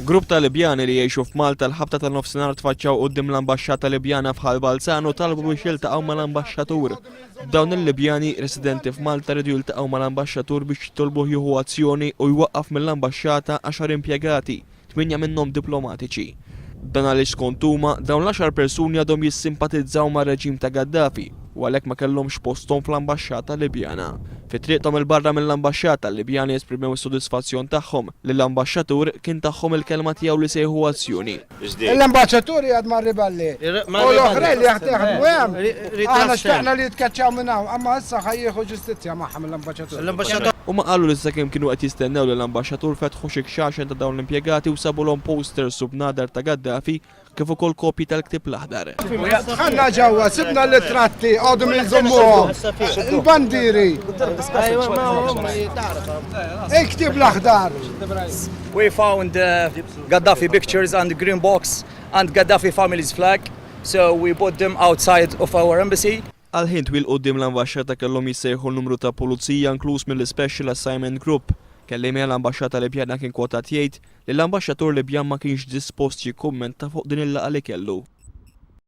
Grupp ta' Libjani li jgħixu f'Malta l-ħabta ta' nofsinhar tfaċċaw quddiem l-Ambaxxata Libjana f'Ħal Balzan u talbu biex jiltaqgħu mal-Ambaxxatur. Dawn il-Libjani residenti f'Malta riedu jiltaqgħu mal-Ambaxxatur biex jitolbuh jieħu azzjoni u jwaqqaf mill-Ambaxxata għaxar impjegati, tmienja minnhom diplomatiċi. Dan għaliex skont huma, dawn l-għaxar persuni għadhom jissimpatizzaw mar-reġim ta' Gaddafi u għalhekk ma kellhomx posthom fl-ambaxxata Libjana. Fi triqthom 'il barra mill-ambaxxata, l-Libjani esprimew is-sodisfazzjon tagħhom li l-ambaxxatur kien tagħhom il-kelma tiegħu li se jieħu azzjoni. L-ambaxxatur qiegħed mar-ribelli u l-oħrajn li qed jaħdmu hemm, aħna xtaqna li jitkeċċew minn hawn, imma issa ħa jieħu ġustizzja magħhom l-ambaxxatur. Huma qalu li sakemm kienu qed jistennew lill-ambaxxatur fetħu xi kxaxen ta' dawn l-impjegati u sabulhom posters u bnadar ta' Gaddafi kif ukoll kopji tal-ktieb l-aħdar. Dħalna ġewwa, sibna l-litratti għadhom inżommuhom, il-bandieri, il-ktieb l-aħdar. We found Gaddafi pictures and green box and Gaddafi family's flag, so we put them outside of our embassy. Għal ħin twil quddiem l-ambaxxata kellhom jissejħu numru ta' pulizija inkluż mill-Ispecial Assignment Group. Kelliemi għall-ambaxxata Libjana kien kwotat jgħid li l-ambaxxatur Libjan ma kienx dispost jikkummenta fuq din il-laqgħa li kellu.